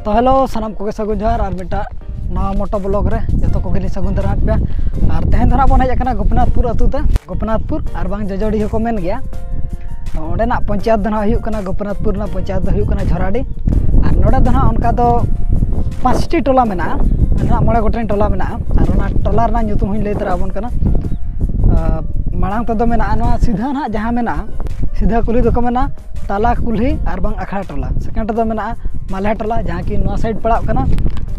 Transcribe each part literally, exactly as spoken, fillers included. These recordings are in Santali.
ᱛᱚ ᱦᱮᱞᱳ, ᱥᱟᱱᱟᱢ ᱠᱚᱜᱮ ᱥᱟᱹᱜᱩᱱ ᱡᱚᱦᱟᱨ ᱟᱨ ᱢᱤᱫᱴᱟᱝ ᱱᱟᱣᱟ ᱢᱚᱴᱳ ᱵᱞᱚᱜ ᱨᱮ ᱡᱚᱛᱚ ᱠᱚᱜᱮ ᱞᱤᱧ ᱥᱟᱹᱜᱩᱱ ᱫᱟᱨᱟᱢᱮᱫ ᱯᱮᱭᱟ᱾ ᱟᱨ ᱛᱮᱦᱮᱧ ᱫᱚ ᱱᱟᱜ ᱵᱚᱱ ᱦᱮᱡ ᱟᱠᱟᱱᱟ ᱜᱳᱯᱤᱱᱟᱛᱷᱯᱩᱨ ᱟᱹᱛᱩ ᱛᱮ, ᱜᱳᱯᱤᱱᱟᱛᱷᱯᱩᱨ ᱟᱨ ᱵᱟᱝ ᱡᱚᱡᱚᱰᱤ ᱦᱚᱸᱠᱚ ᱢᱮᱱ ᱜᱮᱭᱟ᱾ ᱛᱚ ᱚᱸᱰᱮᱱᱟᱜ ᱯᱚᱧᱪᱟᱭᱮᱛ ᱫᱚ ᱱᱟᱜ ᱦᱩᱭᱩᱜ ᱠᱟᱱᱟ, ᱜᱳᱯᱤᱱᱟᱛᱷᱯᱩᱨ ᱨᱮᱱᱟᱜ ᱯᱚᱧᱪᱟᱭᱮᱛ ᱫᱚ ᱦᱩᱭᱩᱜ ᱠᱟᱱᱟ ᱡᱷᱚᱨᱟᱰᱤ᱾ ᱟᱨ ᱱᱚᱰᱮ ᱫᱚ ᱱᱟᱜ ᱚᱱᱠᱟ ᱫᱚ ᱯᱟᱸᱪᱴᱤ ᱴᱚᱞᱟ ᱢᱮᱱᱟᱜᱼᱟ, ᱱᱟᱜ ᱢᱚᱬᱮ ᱜᱚᱴᱮᱱ ᱴᱚᱞᱟ ᱢᱮᱱᱟᱜᱼᱟ᱾ ᱟᱨ ᱚᱱᱟ ᱴᱚᱞᱟ ᱨᱮᱱᱟᱜ ᱧᱩᱛᱩᱢ ᱦᱚᱧ ᱞᱟᱹᱭ ᱛᱚᱨᱟ ᱟᱵᱚᱱ ᱠᱟᱱᱟ᱾ ᱟᱨ ᱢᱟᱲᱟᱝ ᱛᱮᱫᱚ ᱢᱮᱱᱟᱜᱼᱟ ᱱᱚᱣᱟ ᱥᱤᱫᱷᱟᱹ ᱱᱟᱜ ᱡᱟᱦᱟᱸ ᱢᱮᱱᱟᱜᱼᱟ, ᱥᱤᱫᱷᱟᱹ ᱠᱩᱞᱦᱤ ᱫᱚᱠᱚ ᱢᱮᱱᱟ ᱛᱟᱞᱟ ᱠᱩᱞᱦᱤ ᱟᱨ ᱵᱟᱝ ᱟᱠᱷᱲᱟ ᱴᱚᱞᱟ᱾ ᱥᱮᱠᱮᱱᱰ ᱨᱮᱫᱚ ᱢᱮᱱᱟᱜᱼᱟ ᱢᱟᱞᱦᱮ ᱴᱚᱞᱟ, ᱡᱟᱦᱟᱸ ᱠᱤ ᱱᱚᱣᱟ ᱥᱟᱭᱤᱰ ᱯᱟᱲᱟᱜ ᱠᱟᱱᱟ᱾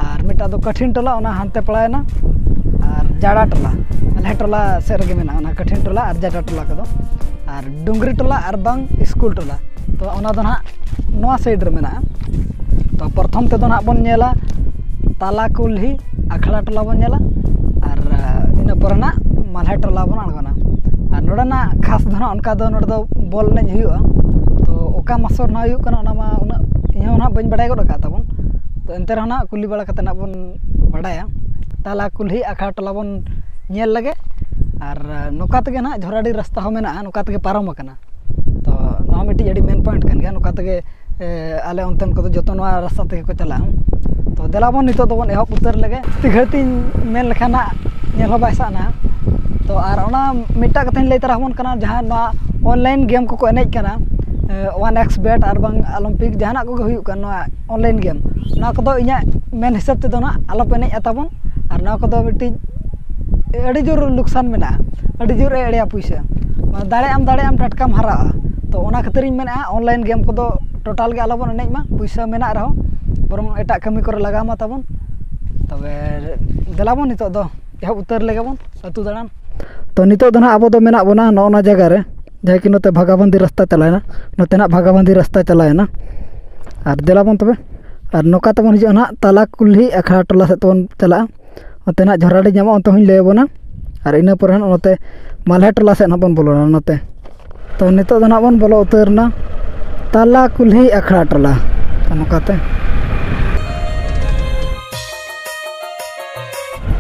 ᱟᱨ ᱢᱤᱫᱴᱟᱝ ᱫᱚ ᱠᱟᱴᱷᱤᱱ ᱴᱚᱞᱟ, ᱚᱱᱟ ᱦᱟᱱᱛᱮ ᱯᱟᱲᱟᱣᱮᱱᱟ᱾ ᱟᱨ ᱡᱟᱰᱟ ᱴᱚᱞᱟ, ᱢᱟᱞᱦᱮ ᱴᱚᱞᱟ ᱥᱮᱫ ᱨᱮᱜᱮ ᱢᱮᱱᱟᱜᱼᱟ ᱚᱱᱟ ᱠᱟᱴᱷᱤᱱ ᱴᱚᱞᱟ ᱟᱨ ᱡᱟᱰᱟ ᱴᱚᱞᱟ ᱠᱚᱫᱚ᱾ ᱟᱨ ᱰᱩᱝᱜᱽᱨᱤ ᱴᱚᱞᱟ ᱟᱨ ᱵᱟᱝ ᱥᱠᱩᱞ ᱴᱚᱞᱟ, ᱛᱚ ᱚᱱᱟ ᱫᱚ ᱱᱟᱦᱟᱜ ᱱᱚᱣᱟ ᱥᱟᱭᱤᱰ ᱨᱮ ᱢᱮᱱᱟᱜᱼᱟ᱾ ᱛᱚ ᱯᱨᱚᱛᱷᱚᱢ ᱛᱮᱫᱚ ᱱᱟᱦᱟᱜ ᱵᱚᱱ ᱧᱮᱞᱟ ᱛᱟᱞᱟ ᱠᱩᱞᱦᱤ ᱟᱠᱷᱲᱟ ᱴᱚᱞᱟ ᱵᱚᱱ ᱧᱮᱞᱟ᱾ ᱟᱨ ᱤᱱᱟᱹ ᱯᱚᱨᱮ ᱱᱟᱜ ᱢᱟᱞᱦᱮ ᱴᱚᱞᱟ ᱵᱚᱱ ᱟᱬᱜᱚᱱᱟ᱾ ᱟᱨ ᱱᱚᱰᱮᱱᱟᱜ ᱠᱷᱟᱥ ᱫᱚ ᱱᱟᱜ ᱚᱱᱠᱟ ᱫᱚ ᱱᱚᱰᱮ ᱫᱚ ᱵᱚᱞ ᱮᱱᱮᱡ ᱦᱩᱭᱩᱜᱼᱟ᱾ ᱛᱚ ᱚᱠᱟ ᱢᱟᱥᱚᱨ ᱱᱟᱜ ᱦᱩᱭᱩᱜ ᱠᱟᱱᱟ ᱚᱱᱟ ᱢᱟ ᱩᱱᱟᱹᱜ ᱤᱧ ᱦᱚᱸ ᱱᱟᱜ ᱵᱟᱹᱧ ᱵᱟᱲᱟᱭ ᱜᱚᱫ ᱟᱠᱟᱫ ᱛᱟᱵᱚᱱ᱾ ᱛᱚ ᱮᱱᱛᱮ ᱨᱮᱦᱚᱸ ᱱᱟᱜ ᱠᱩᱞᱤ ᱵᱟᱲᱟ ᱠᱟᱛᱮ ᱱᱟᱜ ᱵᱚᱱ ᱵᱟᱲᱟᱭᱟ᱾ ᱛᱟᱞᱟ ᱠᱩᱞᱦᱤ ᱟᱠᱷᱲᱟ ᱴᱚᱞᱟ ᱵᱚᱱ ᱧᱮᱞ ᱞᱮᱜᱮ᱾ ᱟᱨ ᱱᱚᱝᱠᱟ ᱛᱮᱜᱮ ᱱᱟᱜ ᱡᱷᱚᱨᱟᱰᱤ ᱨᱟᱥᱛᱟ ᱦᱚᱸ ᱢᱮᱱᱟᱜᱼᱟ, ᱱᱚᱝᱠᱟ ᱛᱮᱜᱮ ᱯᱟᱨᱚᱢ ᱟᱠᱟᱱᱟ᱾ ᱛᱚ ᱱᱚᱣᱟ ᱢᱤᱫᱴᱤᱡ ᱟᱹᱰᱤ ᱢᱮᱱ ᱯᱚᱭᱮᱱᱴ ᱠᱟᱱ ᱜᱮᱭᱟ᱾ ᱱᱚᱝᱠᱟ ᱛᱮᱜᱮ ᱮ, ᱟᱞᱮ ᱚᱱᱛᱮᱱ ᱠᱚᱫᱚ ᱡᱚᱛᱚ ᱱᱚᱣᱟ ᱨᱟᱥᱛᱟ ᱛᱮᱜᱮ ᱠᱚ ᱪᱟᱞᱟᱜᱼᱟ᱾ ᱛᱚ ᱫᱮᱞᱟ ᱵᱚᱱ ᱱᱤᱛᱚᱜ ᱫᱚᱵᱚᱱ ᱮᱦᱚᱵ ᱩᱛᱟᱹᱨ ᱞᱮᱜᱮ᱾ ᱡᱟᱹᱥᱛᱤ ᱜᱷᱟᱹᱲᱤᱡ ᱤᱧ ᱢᱮᱱ ᱞᱮᱠᱷᱟᱱ ᱦᱟᱸᱜ ᱧᱮᱞ ᱦᱚᱸ ᱵᱟᱭ ᱥᱟᱜᱼᱟ᱾ ᱛᱚ ᱟᱨ ᱚᱱᱟ ᱢᱤᱫᱴᱟᱜ ᱠᱟᱛᱷᱟᱧ ᱞᱟᱹᱭ ᱛᱚᱨᱟ ᱟᱵᱚᱱ ᱠᱟᱱᱟ, ᱡᱟᱦᱟᱸ ᱱᱚᱣᱟ ᱚᱱᱞᱟᱭᱤᱱ ᱜᱮᱢ ᱠᱚᱠᱚ ᱮᱱᱮᱡ ᱠᱟᱱᱟ, ᱮ, ᱚᱣᱟᱱ ᱮᱠᱥ ᱵᱮᱴ ᱟᱨ ᱵᱟᱝ ᱚᱞᱤᱢᱯᱤᱠ ᱡᱟᱦᱟᱱᱟᱜ ᱠᱚᱜᱮ ᱦᱩᱭᱩᱜ ᱠᱟᱱ ᱱᱚᱣᱟ ᱚᱱᱞᱟᱭᱤᱱ ᱜᱮᱢ, ᱱᱚᱣᱟ ᱠᱚᱫᱚ ᱤᱧᱟᱹᱜ ᱢᱮᱱ ᱦᱤᱥᱟᱹᱵ ᱛᱮᱫᱚ ᱱᱟᱜ ᱟᱞᱚᱯᱮ ᱮᱱᱮᱡᱼᱟ ᱛᱟᱵᱚᱱ᱾ ᱟᱨ ᱱᱚᱣᱟ ᱠᱚᱫᱚ ᱢᱤᱫᱴᱤᱡ ᱟᱹᱰᱤ ᱡᱳᱨ ᱞᱩᱠᱥᱟᱱ ᱢᱮᱱᱟᱜᱼᱟ, ᱟᱹᱰᱤ ᱡᱳᱨ ᱮ ᱮᱲᱮᱭᱟ ᱯᱩᱭᱥᱟᱹ᱾ ᱫᱟᱲᱮᱭᱟᱜ ᱟᱢ, ᱫᱟᱲᱮᱭᱟᱜ ᱟᱢ, ᱴᱟᱴᱠᱟᱢ ᱦᱟᱨᱟᱜᱼᱟ᱾ ᱛᱚ ᱚᱱᱟ ᱠᱷᱟᱹᱛᱤᱨᱤᱧ ᱢᱮᱱᱮᱫᱼᱟ ᱚᱱᱞᱟᱭᱤᱱ ᱜᱮᱢ ᱠᱚᱫᱚ ᱴᱳᱴᱟᱞ ᱜᱮ ᱟᱞᱚᱵᱚᱱ ᱮᱱᱮᱡ ᱢᱟ, ᱯᱩᱭᱥᱟᱹ ᱢᱮᱱᱟᱜ ᱨᱮᱦᱚᱸ ᱵᱚᱨᱚᱝ ᱮᱴᱟᱜ ᱠᱟᱹᱢᱤ ᱠᱚᱨᱮ ᱞᱟᱜᱟᱣ ᱢᱟ ᱛᱟᱵᱚᱱ᱾ ᱛᱚᱵᱮ ᱫᱮᱞᱟ ᱵᱚᱱ ᱱᱤᱛᱚᱜ ᱫᱚ ᱮᱦᱚᱵ ᱩᱛᱟᱹᱨ ᱞᱮᱜᱮ ᱵᱚᱱ ᱟᱹᱛᱩ ᱫᱟᱬᱟᱱ᱾ ᱛᱚ ᱱᱤᱛᱚᱜ ᱫᱚ ᱱᱟᱦᱟᱜ ᱟᱵᱚ ᱫᱚ ᱢᱮᱱᱟᱜ ᱵᱚᱱᱟ ᱱᱚᱜᱼᱚ ᱱᱟ ᱡᱟᱭᱜᱟ ᱨᱮ, ᱡᱟᱦᱟᱸ ᱠᱤ ᱱᱚᱛᱮ ᱵᱷᱟᱜᱟᱵᱟᱱᱫᱤ ᱨᱟᱥᱛᱟ ᱪᱟᱞᱟᱣᱮᱱᱟ, ᱱᱚᱛᱮᱱᱟᱜ ᱵᱷᱟᱜᱟᱵᱟᱱᱫᱤ ᱨᱟᱥᱛᱟ ᱪᱟᱞᱟᱣᱮᱱᱟ᱾ ᱟᱨ ᱫᱮᱞᱟ ᱵᱚᱱ ᱛᱚᱵᱮ, ᱟᱨ ᱱᱚᱝᱠᱟ ᱛᱮᱵᱚᱱ ᱦᱤᱡᱩᱜᱼᱟ ᱱᱟᱦᱟᱜ ᱛᱟᱞᱟ ᱠᱩᱞᱦᱤ ᱟᱠᱷᱲᱟ ᱴᱚᱞᱟ ᱥᱮᱫ ᱛᱮᱵᱚᱱ ᱪᱟᱞᱟᱜᱼᱟ᱾ ᱱᱚᱛᱮ ᱱᱟᱦᱟᱜ ᱡᱷᱚᱨᱟᱰᱤ ᱧᱟᱢᱚᱜᱼᱟ, ᱚᱱᱛᱮ ᱦᱚᱸᱧ ᱞᱟᱹᱭ ᱟᱵᱚᱱᱟ᱾ ᱟᱨ ᱤᱱᱟᱹ ᱯᱚᱨᱮ ᱱᱟᱦᱟᱜ ᱱᱚᱛᱮ ᱢᱟᱞᱦᱮ ᱴᱚᱞᱟ ᱥᱮᱫ ᱱᱟᱦᱟᱜ ᱵᱚᱱ ᱵᱚᱞᱚᱱᱟ ᱱᱚᱛᱮ᱾ ᱛᱚ ᱱᱤᱛᱚᱜ ᱫᱚ ᱱᱟᱦᱟᱜ ᱵᱚᱱ ᱵᱚᱞᱚ ᱩᱛᱟᱹᱨ ᱮᱱᱟ ᱛᱟᱞᱟ ᱠᱩᱞᱦᱤ ᱟᱠᱷᱲᱟ ᱴᱚᱞᱟ᱾ ᱛᱚ ᱱᱚᱝᱠᱟᱛᱮ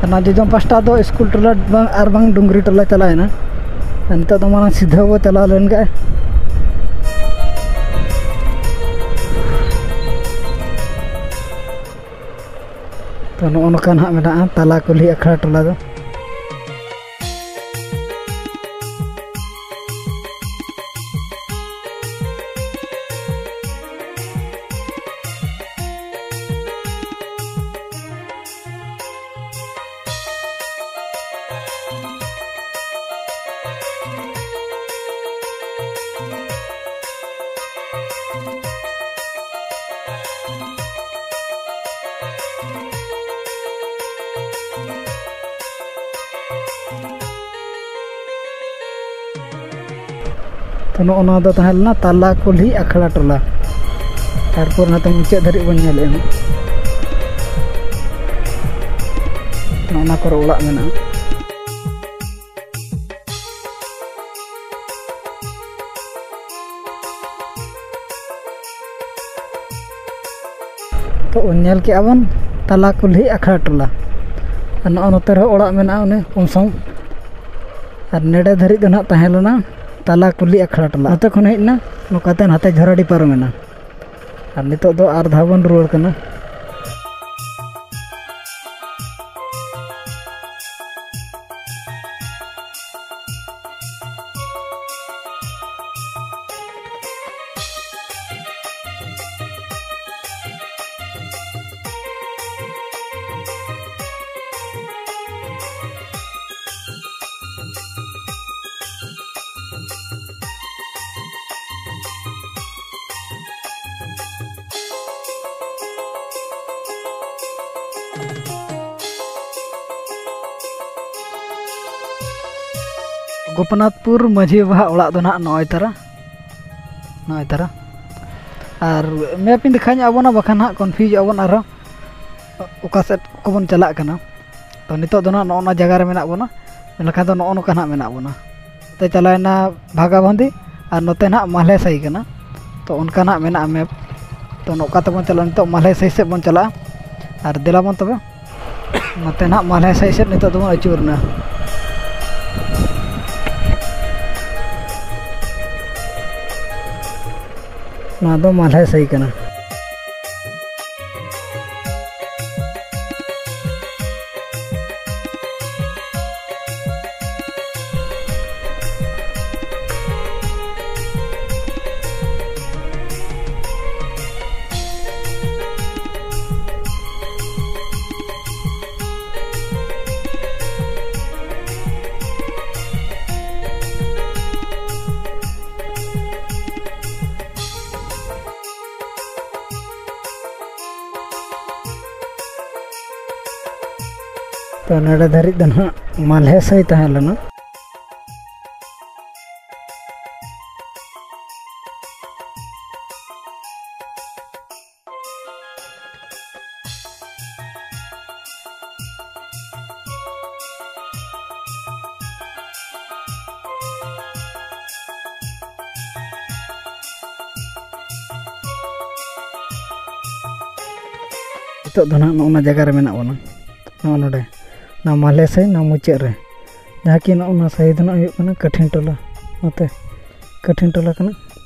ᱚᱱᱟ ᱡᱚᱡᱚᱢ ᱯᱟᱥᱴᱟ ᱫᱚ ᱥᱠᱩᱞ ᱴᱚᱞᱟ ᱵᱟᱝ, ᱟᱨ ᱵᱟᱝ ᱰᱩᱝᱜᱽᱨᱤ ᱴᱚᱞᱟ ᱪᱟᱞᱟᱣᱮᱱᱟ᱾ ᱱᱤᱛᱚᱜ ᱫᱚ ᱢᱟᱲᱟᱝ ᱥᱤᱫᱷᱟᱹ ᱵᱚ ᱪᱟᱞᱟᱣ ᱞᱮᱱ ᱜᱮ᱾ ᱛᱚ, ᱱᱚᱜᱼᱚ ᱱᱚᱝᱠᱟ ᱱᱟᱦᱟᱜ ᱢᱮᱱᱟᱜᱼᱟ ᱛᱟᱞᱟ ᱠᱩᱞᱦᱤ ᱟᱠᱷᱲᱟ ᱴᱚᱞᱟ ᱫᱚ᱾ ᱛᱚ, ᱱᱚᱜᱼᱚ ᱱᱚᱣᱟ ᱫᱚ ᱛᱟᱦᱮᱸ ᱞᱮᱱᱟ ᱛᱟᱞᱟ ᱠᱩᱞᱦᱤ ᱟᱠᱷᱲᱟ ᱴᱚᱞᱟ᱾ ᱛᱟᱨᱯᱚᱨ ᱱᱚᱛᱮ ᱢᱩᱪᱟᱹᱫ ᱫᱷᱟᱹᱨᱤᱡ ᱵᱚᱱ ᱧᱮᱞᱮᱫᱼᱟ ᱱᱟᱜ᱾ ᱱᱚᱜᱼᱚ ᱱᱚᱣᱟ ᱠᱚᱨᱮ ᱚᱲᱟᱜ ᱢᱮᱱᱟᱜᱼᱟ᱾ ᱛᱚ, ᱧᱮᱞ ᱠᱮᱜᱼᱟ ᱵᱚᱱ ᱛᱟᱞᱟ ᱠᱩᱞᱦᱤ ᱟᱠᱷᱲᱟ ᱴᱚᱞᱟ᱾ ᱟᱨ ᱱᱚᱜᱼᱚ ᱱᱚᱛᱮ ᱨᱮᱦᱚᱸ ᱚᱲᱟᱜ ᱢᱮᱱᱟᱜᱼᱟ ᱚᱱᱮ ᱠᱚᱢ ᱥᱚᱢ᱾ ᱟᱨ ᱱᱮᱰᱮ ᱫᱷᱟᱹᱨᱤᱡ ᱫᱚ ᱱᱟᱦᱟᱜ ᱛᱟᱦᱮᱸ ᱞᱮᱱᱟ ᱛᱟᱞᱟ ᱠᱩᱞᱦᱤ ᱟᱠᱷᱲᱟ ᱴᱚᱞᱟ᱾ ᱱᱚᱛᱮ ᱠᱷᱚᱱ ᱦᱮᱡ ᱮᱱᱟ, ᱱᱚᱝᱠᱟᱛᱮ ᱱᱟᱛᱮ ᱡᱷᱚᱨᱟᱰᱤ ᱯᱟᱨᱚᱢ ᱮᱱᱟ᱾ ᱟᱨ ᱱᱤᱛᱚᱜ ᱫᱚ ᱟᱨ ᱫᱷᱟᱣ ᱵᱚᱱ ᱨᱩᱣᱟᱹᱲ ᱠᱟᱱᱟ᱾ ᱜᱳᱯᱤᱱᱟᱛᱷᱯᱩᱨ ᱢᱟᱹᱡᱷᱤ ᱵᱟᱵᱟᱣᱟᱜ ᱚᱲᱟᱜ ᱫᱚ ᱱᱟᱦᱟᱜ ᱱᱚᱜᱼᱚᱭ ᱛᱟᱨᱟ, ᱱᱚᱜᱼᱚᱭ ᱛᱟᱨᱟ᱾ ᱟᱨ ᱢᱮᱯ ᱤᱧ ᱫᱮᱠᱷᱟᱣ ᱧᱚᱜ ᱟᱵᱚᱱᱟ, ᱵᱟᱠᱷᱟᱱ ᱦᱟᱸᱜ ᱠᱚᱱᱯᱷᱤᱭᱩᱡᱚᱜ ᱟᱵᱚᱱ ᱟᱨᱦᱚᱸ ᱚᱠᱟ ᱥᱮᱫ ᱠᱚᱵᱚᱱ ᱪᱟᱞᱟᱜ ᱠᱟᱱᱟ᱾ ᱛᱚ, ᱱᱤᱛᱚᱜ ᱫᱚ ᱱᱟᱦᱟᱜ ᱱᱚᱜᱼᱚ ᱱᱚᱣᱟ ᱡᱟᱭᱜᱟ ᱨᱮ ᱢᱮᱱᱟᱜ ᱵᱚᱱᱟ, ᱢᱮᱱᱠᱷᱟᱱ ᱫᱚ ᱱᱚᱜᱼᱚ ᱱᱚᱝᱠᱟ ᱱᱟᱦᱟᱜ ᱢᱮᱱᱟᱜ ᱵᱚᱱᱟ᱾ ᱱᱚᱛᱮ ᱪᱟᱞᱟᱣᱮᱱᱟ ᱵᱷᱟᱜᱟᱵᱚᱱᱫᱤ ᱟᱨ ᱱᱚᱛᱮ ᱱᱟᱦᱟᱜ ᱢᱟᱞᱦᱮ ᱥᱟᱹᱭ ᱠᱟᱱᱟ᱾ ᱛᱚ, ᱚᱱᱠᱟ ᱱᱟᱦᱟᱜ ᱢᱮᱱᱟᱜᱼᱟ ᱢᱮᱯ᱾ ᱛᱚ, ᱱᱚᱝᱠᱟ ᱛᱮᱵᱚᱱ ᱪᱟᱞᱟᱜᱼᱟ, ᱱᱤᱛᱚᱜ ᱢᱟᱞᱦᱮ ᱥᱟᱹᱭ ᱥᱮᱫ ᱵᱚᱱ ᱪᱟᱞᱟᱜᱼᱟ᱾ ᱟᱨ ᱫᱮᱞᱟ ᱵᱚᱱ ᱛᱚᱵᱮ, ᱱᱚᱛᱮ ᱱᱟᱦᱟᱜ ᱢᱟᱞᱦᱮ ᱥᱟᱹᱭ ᱥᱮᱫ ᱱᱤᱛᱚᱜ ᱫᱚᱵᱚᱱ ᱟᱹᱪᱩᱨ ᱮᱱᱟ᱾ ᱱᱚᱣᱟ ᱫᱚ ᱢᱟᱞᱦᱮ ᱥᱟᱹᱭ ᱠᱟᱱᱟ᱾ ᱛᱚ, ᱱᱚᱰᱮ ᱫᱷᱟᱹᱨᱤᱡ ᱫᱚ ᱱᱟᱦᱟᱜ ᱢᱟᱞᱦᱮ ᱥᱟᱹᱭ ᱛᱟᱦᱮᱸ ᱞᱮᱱᱟ᱾ ᱱᱤᱛᱚᱜ ᱫᱚ ᱱᱟᱦᱟᱜ ᱱᱚᱜᱼᱚ ᱱᱟ ᱡᱟᱭᱜᱟ ᱨᱮ ᱢᱮᱱᱟᱜ ᱵᱚᱱᱟ, ᱱᱚᱜᱼᱚ ᱱᱚᱰᱮ, ᱱᱚᱣᱟ ᱢᱟᱞᱦᱮ ᱥᱟᱹᱭ, ᱱᱚᱣᱟ ᱢᱩᱪᱟᱹᱫ ᱨᱮ, ᱡᱟᱦᱟᱸ ᱠᱤ ᱱᱚᱜᱼᱚ ᱱᱟ ᱥᱟᱹᱭ ᱫᱚ ᱱᱟᱦᱟᱜ ᱦᱩᱭᱩᱜ ᱠᱟᱱᱟ ᱠᱟᱹᱴᱷᱤᱱ ᱴᱚᱞᱟ, ᱱᱚᱛᱮ ᱠᱟᱹᱴᱷᱤᱱ ᱴᱚᱞᱟ ᱠᱟᱱᱟ᱾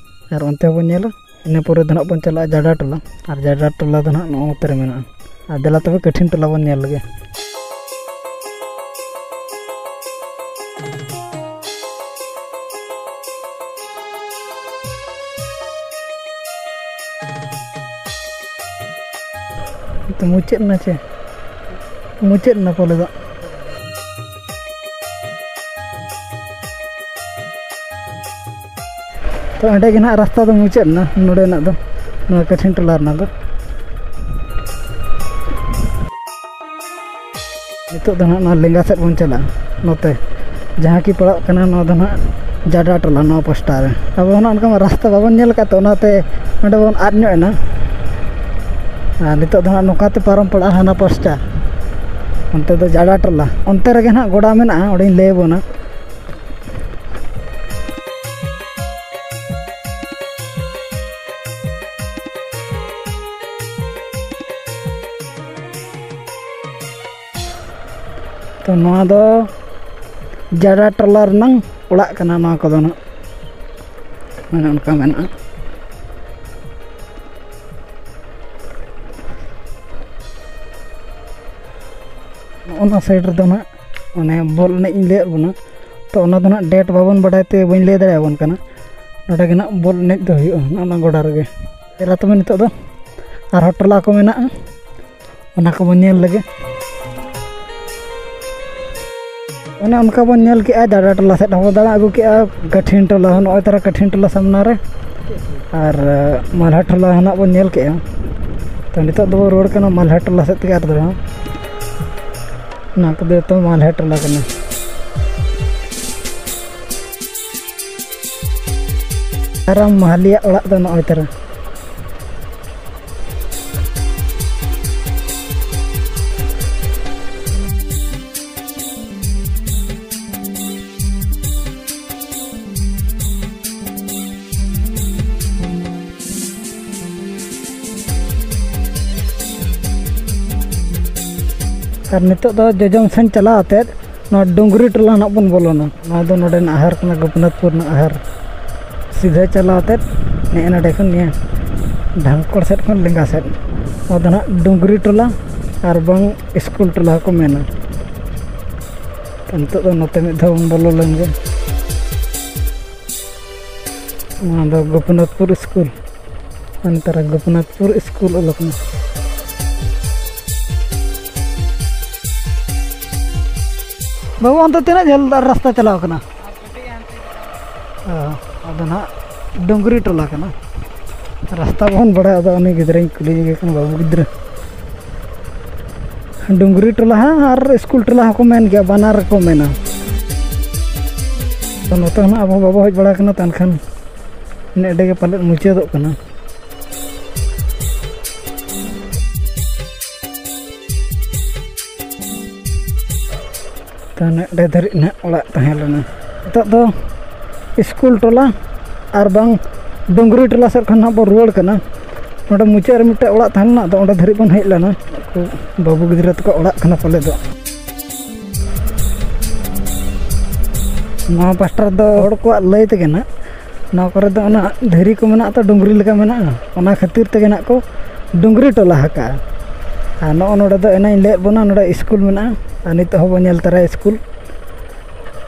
ᱟᱨ ᱚᱱᱛᱮ ᱦᱚᱸᱵᱚᱱ ᱧᱮᱞᱟ, ᱤᱱᱟᱹ ᱯᱚᱨᱮ ᱫᱚ ᱱᱟᱦᱟᱜ ᱵᱚᱱ ᱪᱟᱞᱟᱜᱼᱟ ᱡᱟᱰᱟ ᱴᱚᱞᱟ, ᱟᱨ ᱡᱟᱰᱟ ᱴᱚᱞᱟ ᱫᱚ ᱱᱟᱦᱟᱜ ᱱᱚᱜᱼᱚ ᱱᱚᱛᱮ ᱨᱮ ᱢᱮᱱᱟᱜᱼᱟ᱾ ᱟᱨ ᱫᱮᱞᱟ ᱛᱚᱵᱮ ᱠᱟᱹᱴᱷᱤᱱ ᱴᱚᱞᱟ ᱵᱚᱱ ᱧᱮᱞ ᱞᱮᱜᱮ᱾ ᱛᱚ, ᱢᱩᱪᱟᱹᱫ ᱮᱱᱟ ᱪᱮ? ᱢᱩᱪᱟᱹᱫ ᱮᱱᱟ ᱯᱟᱞᱮ ᱫᱚ᱾ ᱛᱚ, ᱚᱸᱰᱮ ᱜᱮ ᱱᱟᱦᱟᱜ ᱨᱟᱥᱛᱟ ᱫᱚ ᱢᱩᱪᱟᱹᱫ ᱮᱱᱟ, ᱱᱚᱰᱮᱱᱟᱜ ᱫᱚ, ᱱᱚᱣᱟ ᱠᱟᱹᱴᱷᱤᱱ ᱴᱚᱞᱟ ᱨᱮᱱᱟᱜ ᱫᱚ᱾ ᱱᱤᱛᱚᱜ ᱫᱚ ᱱᱟᱦᱟᱜ ᱱᱚᱣᱟ ᱞᱮᱸᱜᱟ ᱥᱮᱫ ᱵᱚᱱ ᱪᱟᱞᱟᱜᱼᱟ, ᱱᱚᱛᱮ ᱡᱟᱦᱟᱸ ᱠᱤ ᱯᱟᱲᱟᱜ ᱠᱟᱱᱟ, ᱱᱚᱣᱟ ᱫᱚ ᱱᱟᱦᱟᱜ ᱡᱟᱰᱟ ᱴᱚᱞᱟ, ᱱᱚᱣᱟ ᱯᱟᱥᱴᱟ ᱨᱮ᱾ ᱟᱵᱚ ᱦᱚᱸ ᱱᱚᱜᱼᱚ ᱱᱚᱝᱠᱟ ᱢᱟ ᱨᱟᱥᱛᱟ ᱵᱟᱵᱚᱱ ᱧᱮᱞ ᱟᱠᱟᱫ, ᱛᱚ ᱚᱱᱟᱛᱮ ᱚᱸᱰᱮ ᱵᱚᱱ ᱟᱫ ᱧᱚᱜ ᱮᱱᱟ᱾ ᱟᱨ ᱱᱤᱛᱚᱜ ᱫᱚ ᱱᱟᱦᱟᱜ ᱱᱚᱝᱠᱟ ᱛᱮ ᱯᱟᱨᱚᱢ ᱯᱟᱲᱟᱜᱼᱟ ᱦᱟᱱᱟ ᱯᱟᱥᱴᱟ, ᱚᱱᱛᱮ ᱫᱚ ᱡᱟᱰᱟ ᱴᱚᱞᱟ᱾ ᱚᱱᱛᱮ ᱨᱮᱜᱮ ᱱᱟᱦᱟᱜ ᱜᱚᱰᱟ ᱢᱮᱱᱟᱜᱼᱟ, ᱚᱸᱰᱮᱧ ᱞᱟᱹᱭ ᱟᱵᱚᱱᱟ᱾ ᱛᱚ, ᱱᱚᱣᱟ ᱫᱚ ᱡᱟᱰᱟ ᱴᱚᱞᱟ ᱨᱮᱱᱟᱝ ᱚᱲᱟᱜ ᱠᱟᱱᱟ, ᱱᱚᱣᱟ ᱠᱚᱫᱚ ᱱᱟᱜ ᱚᱱᱮ ᱚᱱᱠᱟ ᱢᱮᱱᱟᱜᱼᱟ᱾ ᱱᱚᱜᱼᱚ ᱱᱚᱣᱟ ᱥᱟᱭᱤᱰ ᱨᱮᱫᱚ ᱱᱟᱜ ᱚᱱᱮ ᱵᱚᱞ ᱮᱱᱮᱡ ᱤᱧ ᱞᱟᱹᱭᱟᱫ ᱵᱚᱱᱟ, ᱛᱚ ᱚᱱᱟ ᱫᱚ ᱱᱟᱜ ᱰᱮᱴ ᱵᱟᱵᱚᱱ ᱵᱟᱰᱟᱭ ᱛᱮ ᱵᱟᱹᱧ ᱞᱟᱹᱭ ᱫᱟᱲᱮᱭᱟᱵᱚᱱ ᱠᱟᱱᱟ᱾ ᱱᱚᱰᱮ ᱜᱮ ᱱᱟᱜ ᱵᱚᱞ ᱮᱱᱮᱡ ᱫᱚ ᱦᱩᱭᱩᱜᱼᱟ, ᱱᱚᱜᱼᱚ ᱱᱚᱣᱟ ᱜᱚᱰᱟ ᱨᱮᱜᱮ᱾ ᱫᱮᱞᱟ ᱛᱚᱵᱮ ᱱᱤᱛᱚᱜ ᱫᱚ ᱟᱨᱦᱚᱸ ᱴᱚᱞᱟ ᱠᱚ ᱢᱮᱱᱟᱜᱼᱟ, ᱚᱱᱟ ᱠᱚᱵᱚᱱ ᱧᱮᱞ ᱞᱮᱜᱮ᱾ ᱚᱱᱮ ᱚᱱᱠᱟ ᱵᱚᱱ ᱧᱮᱞ ᱠᱮᱜᱼᱟ, ᱡᱟᱰᱟ ᱴᱚᱞᱟ ᱥᱮᱫ ᱦᱚᱸᱵᱚᱱ ᱫᱟᱬᱟ ᱟᱹᱜᱩ ᱠᱮᱜᱼᱟ, ᱠᱟᱹᱴᱷᱤᱱ ᱴᱚᱞᱟ ᱦᱚᱸ ᱱᱚᱜᱼᱚᱭ ᱛᱟᱨᱟ ᱠᱟᱹᱴᱷᱤᱱ ᱴᱚᱞᱟ ᱥᱟᱢᱱᱟ ᱨᱮ, ᱟᱨ ᱢᱟᱞᱦᱟ ᱴᱚᱞᱟ ᱦᱚᱸ ᱱᱟᱜ ᱵᱚᱱ ᱧᱮᱞ ᱠᱮᱜᱼᱟ᱾ ᱛᱚ ᱱᱤᱛᱚᱜ ᱫᱚᱵᱚᱱ ᱨᱩᱣᱟᱹᱲ ᱠᱟᱱᱟ ᱢᱟᱞᱦᱟ ᱴᱚᱞᱟ ᱥᱮᱫ ᱛᱮᱜᱮ ᱟᱨ ᱫᱚ ᱦᱟᱸᱜ᱾ ᱱᱚᱣᱟ ᱠᱚᱫᱚ ᱡᱚᱛᱚ ᱢᱟᱞᱦᱮ ᱴᱚᱞᱟ ᱠᱟᱱᱟ᱾ ᱟᱨᱟᱢ ᱢᱟᱦᱟᱞᱤᱭᱟᱜ ᱚᱲᱟᱜ ᱫᱚ ᱱᱚᱜᱼᱚᱭ ᱛᱟᱨᱟ᱾ ᱟᱨ ᱱᱤᱛᱚᱜ ᱫᱚ ᱡᱚᱡᱚᱢ ᱥᱮᱱ ᱪᱟᱞᱟᱣ ᱟᱛᱮᱫ ᱱᱚᱣᱟ ᱰᱩᱝᱜᱽᱨᱤ ᱴᱚᱞᱟ ᱱᱟᱜ ᱵᱚᱱ ᱵᱚᱞᱚᱱᱟ᱾ ᱱᱚᱣᱟ ᱫᱚ ᱱᱚᱰᱮᱱᱟᱜ ᱟᱦᱟᱨ ᱠᱟᱱᱟ, ᱜᱳᱯᱤᱱᱟᱛᱷᱯᱩᱨ ᱨᱮᱱᱟᱜ ᱟᱦᱟᱨ᱾ ᱥᱤᱫᱷᱟᱹ ᱪᱟᱞᱟᱣ ᱟᱛᱮᱫ ᱱᱮᱜᱼᱮ ᱱᱚᱰᱮ ᱠᱷᱚᱱ ᱱᱤᱭᱟᱹ ᱰᱷᱟᱝᱠᱚᱲ ᱥᱮᱫ ᱠᱷᱚᱱ ᱞᱮᱸᱜᱟ ᱥᱮᱫ, ᱱᱚᱣᱟ ᱫᱚ ᱱᱟᱜ ᱰᱩᱝᱜᱽᱨᱤ ᱴᱚᱞᱟ ᱟᱨ ᱵᱟᱝ ᱥᱠᱩᱞ ᱴᱚᱞᱟ ᱦᱚᱸᱠᱚ ᱢᱮᱱᱟ᱾ ᱛᱚ, ᱱᱤᱛᱚᱜ ᱫᱚ ᱱᱚᱛᱮ ᱢᱤᱫ ᱫᱷᱟᱣ ᱵᱚᱱ ᱵᱚᱞᱚ ᱞᱮᱱ ᱜᱮ᱾ ᱱᱚᱣᱟ ᱫᱚ ᱜᱳᱯᱤᱱᱟᱛᱷᱯᱩᱨ ᱥᱠᱩᱞ᱾ ᱱᱮᱛᱟᱨ ᱜᱳᱯᱤᱱᱟᱛᱷᱯᱩᱨ ᱥᱠᱩᱞ ᱚᱞ ᱟᱠᱟᱱᱟ᱾ ᱵᱟᱹᱵᱩ, ᱚᱱᱛᱮ ᱛᱤᱱᱟᱹᱜ ᱡᱷᱟᱹᱞ ᱨᱟᱥᱛᱟ ᱪᱟᱞᱟᱣ ᱠᱟᱱᱟ? ᱚ, ᱟᱫᱚ ᱱᱟᱦᱟᱜ ᱰᱩᱝᱜᱽᱨᱤ ᱴᱚᱞᱟ ᱠᱟᱱᱟ᱾ ᱨᱟᱥᱛᱟ ᱵᱟᱵᱚᱱ ᱵᱟᱲᱟᱭᱟ, ᱟᱫᱚ ᱩᱱᱤ ᱜᱤᱫᱽᱨᱟᱹᱧ ᱠᱩᱞᱤ ᱧᱚᱜᱮ ᱠᱟᱱᱟ, ᱵᱟᱹᱵᱩ ᱜᱤᱫᱽᱨᱟᱹ᱾ ᱰᱩᱝᱜᱽᱨᱤ ᱴᱚᱞᱟ ᱦᱚᱸ ᱟᱨ ᱥᱠᱩᱞ ᱴᱚᱞᱟ ᱦᱚᱸᱠᱚ ᱢᱮᱱ ᱜᱮᱭᱟ, ᱵᱟᱱᱟᱨ ᱨᱮᱠᱚ ᱢᱮᱱᱟ᱾ ᱛᱚ, ᱱᱚᱛᱮ ᱦᱚᱸ ᱟᱵᱚ ᱵᱟᱵᱚ ᱦᱮᱡ ᱵᱟᱲᱟ ᱠᱟᱱᱟ, ᱛᱚ ᱮᱱᱠᱷᱟᱱ ᱤᱱᱟᱹᱜ ᱮᱰᱮ ᱜᱮ ᱯᱟᱞᱮᱫ ᱢᱩᱪᱟᱹᱫᱚᱜ ᱠᱟᱱᱟ᱾ ᱛᱚ, ᱱᱚᱰᱮ ᱫᱷᱟᱹᱨᱤᱡ ᱱᱟᱦᱟᱜ ᱚᱲᱟᱜ ᱛᱟᱦᱮᱸ ᱞᱮᱱᱟ᱾ ᱱᱤᱛᱚᱜ ᱫᱚ ᱥᱠᱩᱞ ᱴᱚᱞᱟ ᱟᱨ ᱵᱟᱝ ᱰᱩᱝᱜᱽᱨᱤ ᱴᱚᱞᱟ ᱥᱮᱫ ᱠᱷᱚᱱ ᱱᱟᱦᱟᱜ ᱵᱚ ᱨᱩᱣᱟᱹᱲ ᱠᱟᱱᱟ᱾ ᱱᱚᱰᱮ ᱢᱩᱪᱟᱹᱫ ᱨᱮ ᱢᱤᱫᱴᱮᱡ ᱚᱲᱟᱜ ᱛᱟᱦᱮᱸ ᱞᱮᱱᱟ, ᱟᱫᱚ ᱚᱸᱰᱮ ᱫᱷᱟᱹᱨᱤᱡ ᱵᱚᱱ ᱦᱮᱡ ᱞᱮᱱᱟ᱾ ᱩᱱᱠᱩ ᱵᱟᱹᱵᱩ ᱜᱤᱫᱽᱨᱟᱹ ᱛᱟᱠᱚ ᱚᱲᱟᱜ ᱠᱟᱱᱟ ᱯᱟᱞᱮ ᱫᱚ᱾ ᱱᱚᱣᱟ ᱯᱟᱥᱴᱟ ᱨᱮᱫᱚ ᱦᱚᱲ ᱠᱚᱣᱟᱜ ᱞᱟᱹᱭ ᱛᱮᱜᱮ ᱱᱟᱜ ᱱᱚᱣᱟ ᱠᱚᱨᱮ ᱫᱚ ᱚᱱᱟ ᱫᱷᱤᱨᱤ ᱠᱚ ᱢᱮᱱᱟᱜᱼᱟ ᱛᱚ, ᱰᱩᱝᱜᱽᱨᱤ ᱞᱮᱠᱟ ᱢᱮᱱᱟᱜᱼᱟ, ᱚᱱᱟ ᱠᱷᱟᱹᱛᱤᱨ ᱛᱮᱜᱮ ᱱᱟᱜ ᱠᱚ ᱰᱩᱝᱜᱽᱨᱤ ᱴᱚᱞᱟ ᱟᱠᱟᱜᱼᱟ᱾ ᱟᱨ ᱱᱚᱜᱼᱚ ᱱᱚᱰᱮ ᱫᱚ ᱮᱱᱟᱧ ᱞᱟᱹᱭᱟᱫ ᱵᱚᱱᱟ, ᱱᱚᱰᱮ ᱥᱠᱩᱞ ᱢᱮᱱᱟᱜᱼᱟ, ᱟᱨ ᱱᱤᱛᱚᱜ ᱦᱚᱸᱵᱚᱱ ᱧᱮᱞ ᱛᱟᱨᱟᱭᱟ ᱥᱠᱩᱞ᱾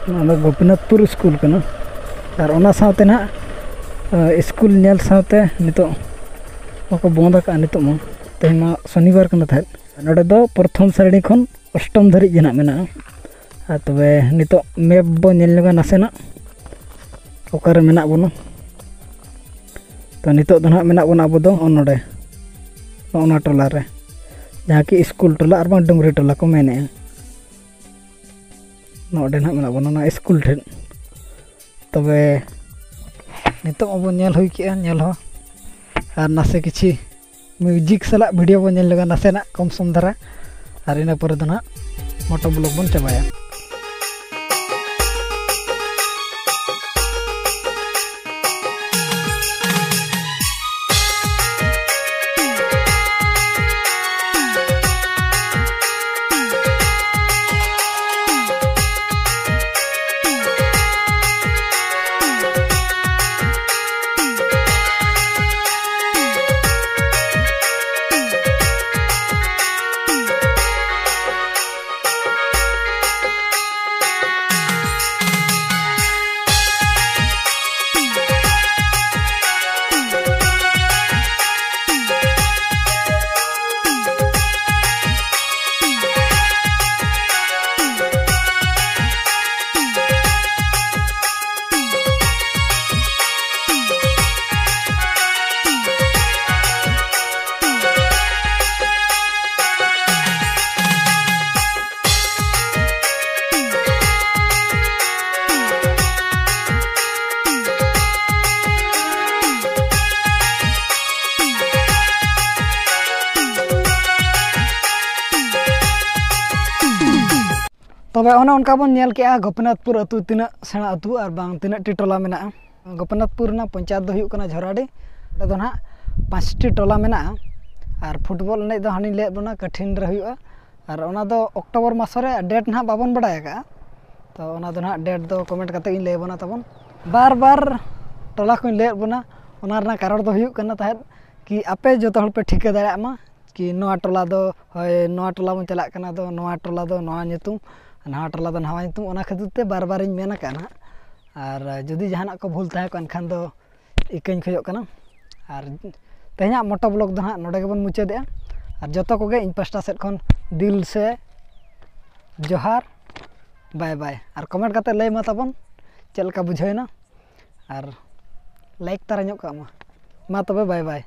ᱱᱚᱣᱟ ᱫᱚ ᱜᱳᱯᱤᱱᱟᱛᱷᱯᱩᱨ ᱥᱠᱩᱞ ᱠᱟᱱᱟ᱾ ᱟᱨ ᱚᱱᱟ ᱥᱟᱶᱛᱮ ᱱᱟᱜ, ᱮ, ᱥᱠᱩᱞ ᱧᱮᱞ ᱥᱟᱶᱛᱮ ᱱᱤᱛᱚᱜ ᱵᱟᱠᱚ ᱵᱚᱱᱫ ᱟᱠᱟᱜᱼᱟ ᱱᱤᱛᱚᱜ ᱢᱟ᱾ ᱛᱮᱦᱮᱧ ᱢᱟ ᱥᱚᱱᱤᱵᱟᱨ ᱠᱟᱱᱟ ᱛᱟᱦᱮᱸᱫ᱾ ᱱᱚᱰᱮ ᱫᱚ ᱯᱨᱚᱛᱷᱚᱢ ᱥᱨᱮᱱᱤ ᱠᱷᱚᱱ ᱚᱥᱴᱚᱢ ᱫᱷᱟᱹᱨᱤᱡ ᱜᱮ ᱱᱟᱜ ᱢᱮᱱᱟᱜᱼᱟ᱾ ᱟᱨ ᱛᱚᱵᱮ ᱱᱤᱛᱚᱜ ᱢᱮᱯ ᱵᱚ ᱧᱮᱞ ᱧᱚᱜᱟ ᱱᱟᱥᱮᱱᱟᱜ, ᱚᱠᱟᱨᱮ ᱢᱮᱱᱟᱜ ᱵᱚᱱᱟ᱾ ᱛᱚ, ᱱᱤᱛᱚᱜ ᱫᱚ ᱱᱟᱜ ᱢᱮᱱᱟᱜ ᱵᱚᱱᱟ ᱟᱵᱚ ᱫᱚ ᱱᱚᱜᱼᱚ ᱱᱚᱰᱮ, ᱱᱚᱜᱼᱚ ᱱᱚᱣᱟ ᱴᱚᱞᱟ ᱨᱮ, ᱡᱟᱦᱟᱸ ᱠᱤ ᱥᱠᱩᱞ ᱴᱚᱞᱟ ᱟᱨ ᱵᱟᱝ ᱰᱩᱝᱜᱽᱨᱤ ᱴᱚᱞᱟ ᱠᱚ ᱢᱮᱱᱮᱜᱼᱟ᱾ ᱱᱚᱰᱮ ᱱᱟᱦᱟᱜ ᱢᱮᱱᱟᱜ ᱵᱚᱱᱟ ᱱᱚᱣᱟ ᱥᱠᱩᱞ ᱴᱷᱮᱱ᱾ ᱛᱚᱵᱮ ᱱᱤᱛᱚᱜ ᱢᱟᱵᱚᱱ ᱧᱮᱞ ᱦᱩᱭ ᱠᱮᱜᱼᱟ ᱧᱮᱞ ᱦᱚᱸ, ᱟᱨ ᱱᱟᱥᱮ ᱠᱤᱪᱷᱤ ᱢᱤᱣᱡᱤᱠ ᱥᱟᱞᱟᱜ ᱵᱷᱤᱰᱤᱭᱳ ᱵᱚᱱ ᱧᱮᱞ ᱞᱮᱜᱟ ᱱᱟᱥᱮᱱᱟᱜ ᱠᱚᱢ ᱥᱚᱢ ᱫᱷᱟᱨᱟ, ᱟᱨ ᱤᱱᱟᱹ ᱯᱚᱨᱮ ᱫᱚ ᱱᱟᱦᱟᱜ ᱢᱚᱴᱳ ᱵᱞᱚᱜ ᱵᱚᱱ ᱪᱟᱵᱟᱭᱟ᱾ ᱛᱚᱵᱮ ᱚᱱᱮ ᱚᱱᱠᱟ ᱵᱚᱱ ᱧᱮᱞ ᱠᱮᱜᱼᱟ ᱜᱳᱯᱤᱱᱟᱛᱷᱯᱩᱨ ᱟᱹᱛᱩ ᱛᱤᱱᱟᱹᱜ ᱥᱮᱬᱟ ᱟᱹᱛᱩ ᱟᱨ ᱵᱟᱝ ᱛᱤᱱᱟᱹᱜ ᱴᱤ ᱴᱚᱞᱟ ᱢᱮᱱᱟᱜᱼᱟ᱾ ᱜᱳᱯᱤᱱᱟᱛᱷᱯᱩᱨ ᱨᱮᱱᱟᱜ ᱯᱚᱧᱪᱟᱭᱮᱛ ᱫᱚ ᱦᱩᱭᱩᱜ ᱠᱟᱱᱟ ᱡᱷᱚᱨᱟᱰᱤ᱾ ᱚᱸᱰᱮ ᱫᱚ ᱱᱟᱦᱟᱜ ᱯᱟᱸᱪᱴᱤ ᱴᱚᱞᱟ ᱢᱮᱱᱟᱜᱼᱟ᱾ ᱟᱨ ᱯᱷᱩᱴᱵᱚᱞ ᱮᱱᱮᱡ ᱫᱚ ᱦᱟᱱᱤᱧ ᱞᱟᱹᱭᱟᱫ ᱵᱚᱱᱟ ᱠᱟᱴᱷᱤᱱ ᱨᱮ ᱦᱩᱭᱩᱜᱼᱟ᱾ ᱟᱨ ᱚᱱᱟ ᱫᱚ ᱚᱠᱴᱳᱵᱚᱨ ᱢᱟᱥ ᱨᱮ, ᱰᱮᱴ ᱱᱟᱦᱟᱜ ᱵᱟᱵᱚᱱ ᱵᱟᱲᱟᱭ ᱟᱠᱟᱫᱼᱟ᱾ ᱛᱚ ᱚᱱᱟ ᱫᱚ ᱱᱟᱦᱟᱜ ᱰᱮᱴ ᱫᱚ ᱠᱚᱢᱮᱱᱴ ᱠᱟᱛᱮ ᱜᱤᱧ ᱞᱟᱹᱭ ᱟᱵᱚᱱᱟ ᱛᱟᱵᱚᱱ᱾ ᱵᱟᱨ ᱵᱟᱨ ᱴᱚᱞᱟ ᱠᱚᱧ ᱞᱟᱹᱭᱟᱫ ᱵᱚᱱᱟ, ᱚᱱᱟ ᱨᱮᱱᱟᱜ ᱠᱟᱨᱚᱱ ᱫᱚ ᱦᱩᱭᱩᱜ ᱠᱟᱱᱟ ᱛᱟᱦᱮᱸᱫ ᱠᱤ ᱟᱯᱮ ᱡᱚᱛᱚ ᱦᱚᱲ ᱯᱮ ᱴᱷᱤᱠᱟᱹ ᱫᱟᱲᱮᱭᱟᱜ ᱢᱟ ᱠᱤ ᱱᱚᱣᱟ ᱴᱚᱞᱟ ᱫᱚ, ᱦᱳᱭ, ᱱᱚᱣᱟ ᱴᱚᱞᱟ ᱵᱚᱱ ᱪᱟᱞᱟᱜ ᱠᱟᱱᱟ, ᱫᱚ ᱱᱚᱣᱟ ᱴᱚᱞᱟ ᱫᱚ ᱱᱚᱣᱟ ᱧᱩᱛᱩᱢ, ᱱᱟᱣᱟ ᱴᱚᱞᱟ ᱫᱚ ᱱᱟᱣᱟ ᱧᱩᱛᱩᱢ᱾ ᱚᱱᱟ ᱠᱷᱟᱹᱛᱤᱨ ᱛᱮ ᱵᱟᱨ ᱵᱟᱨᱤᱧ ᱢᱮᱱ ᱟᱠᱟᱫᱼᱟ ᱱᱟᱦᱟᱜ᱾ ᱟᱨ ᱡᱩᱫᱤ ᱡᱟᱦᱟᱱᱟᱜ ᱠᱚ ᱵᱷᱩᱞ ᱛᱟᱦᱮᱸ ᱠᱚᱜᱼᱟ, ᱮᱱᱠᱷᱟᱱ ᱫᱚ ᱤᱠᱟᱹᱧ ᱠᱷᱚᱡᱚᱜ ᱠᱟᱱᱟ᱾ ᱟᱨ ᱛᱮᱦᱮᱧᱟᱜ ᱢᱚᱴᱳ ᱵᱞᱚᱜ ᱫᱚ ᱱᱟᱦᱟᱜ ᱱᱚᱰᱮ ᱜᱮᱵᱚᱱ ᱢᱩᱪᱟᱹᱫᱮᱜᱼᱟ᱾ ᱟᱨ ᱡᱚᱛᱚ ᱠᱚᱜᱮ ᱤᱧ ᱯᱟᱥᱴᱟ ᱥᱮᱫ ᱠᱷᱚᱱ ᱫᱤᱞ ᱥᱮ ᱡᱚᱦᱟᱨ, ᱵᱟᱭ ᱵᱟᱭ᱾ ᱟᱨ ᱠᱚᱢᱮᱱᱴ ᱠᱟᱛᱮ ᱞᱟᱹᱭ ᱢᱟ ᱛᱟᱵᱚᱱ ᱪᱮᱫ ᱞᱮᱠᱟ ᱵᱩᱡᱷᱟᱹᱣᱮᱱᱟ, ᱟᱨ ᱞᱟᱭᱤᱠ ᱛᱟᱨᱟ ᱧᱚᱜ ᱠᱟᱜ ᱢᱟ᱾ ᱢᱟ ᱛᱚᱵᱮ, ᱵᱟᱭ ᱵᱟᱭ᱾